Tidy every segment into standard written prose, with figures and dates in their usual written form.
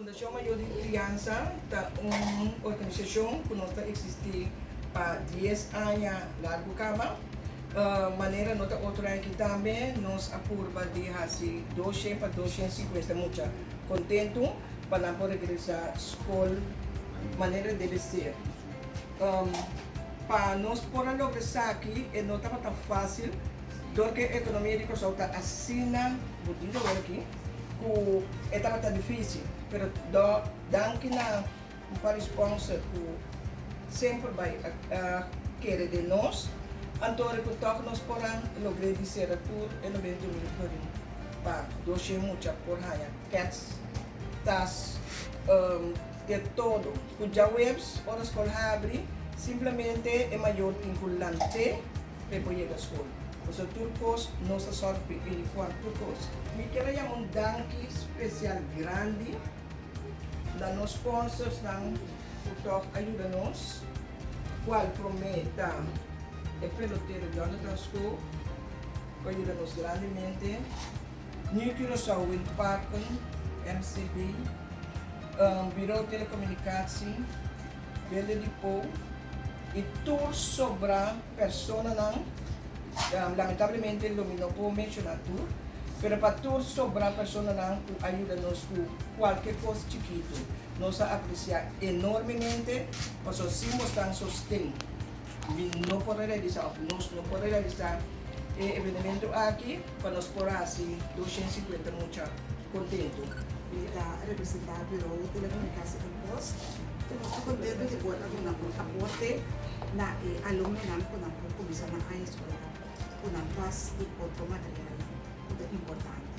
Fundashon Mayor di Kriansa ta un organisashon ku nos ta eksistí pa dies aña largu kaba. Manera no ta otro aña aki tambe nos a purba di hasi doshen pa doshen sinkuenta mucha kontentu pa nan por regresá skol manera debe ser. Pa nos por a logra esaki e no tabata fásil dor ku e ekonomia di Kòrsou ta asina hodido awor aki ku e tabata difísil. Pero danki na un par di sponsor ku semper bai a kere den nos, anto ku tòg nos por a logr'é di sera tur e 90,000 florin pa doshe mucha por haña kèts, tas, De todo. Ku djaweps ora skol habri, simplemente e mayor tin ku lant'é pa e por yega skol. Pasobra tur kos nos ta sòrg pa e uniform, tur kos. Mi kier a yama un danki spesial grandi na nos sponsorsnan ku tòg a yuda nos, kual promé ta e pelotero Jonathan Schoop ku a yuda nos grandemente. New Curaçao Windparken, MCB, Bureau Telecommunicatie, Bende di Pou y tur sobra personanan, lamentablemente lo mi no por menciona tur, pero pa tur sobra personanan cu a yuda nos cu cualkier cos chikito, nos a aprecia enormemente, pasobra sin bosnan sosten mi no por a realisa of nos no por a realisa e evenemento aki pa nos por hasi 250 mucha kontentu. Mi ta representá Bureau Telekomunikasi en Post i nos ta kontentu di por a duna un aporte na e alumnonan ku nan por kuminsá nan aña eskolar ku nan tas i otro materialnan ku ta importante.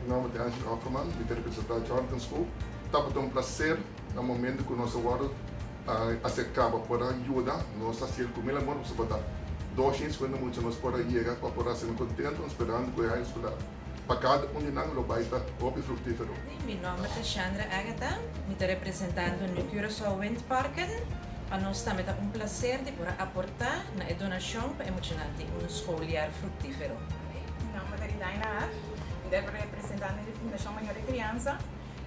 Mi nomber ta Angel Offerman, mi ta representá Jonathan School. Tabata un plaser na momento ku nos a wòrdu aserká pa por a yuda, nos a hasiel ku mil amor pasobra ta 250 mucha nos por a yega pa por hasi nan kontentu, sperando ku e aña eskolar pa kada un di nan lo bai ta hopi fruktífero. Mi nomber ta Shandra Agatha, mi ta representando New Curaçao Windparken. Pa nos tambe ta un placer di por a aporta na e donacion pa e muchanan tin un schooljaar fructifero. Mi nomber ta Ridaina Hart, mi ta representante di Fundacion Mayor di Crianza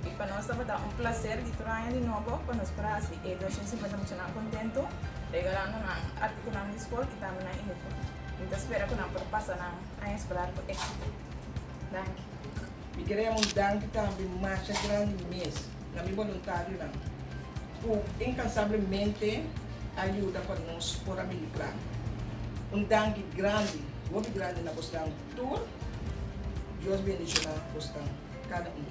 y pa nos tabata un placer di tur aña di nobo pa nos por haci e 250 muchanan contento regalando nan articulonan di school y tambe nan uniform. Mi ta spera cu nan por pasa nan aña escolar cu exito. Danki. Mi kere yama un danki tambe masha grandi mes na mi boluntarionan ku inkansablemente a yuda pa nos por a bini kla. Un danki grandi, hopi grandi na bosnan tur. Dios bendishoná bosnan kada un.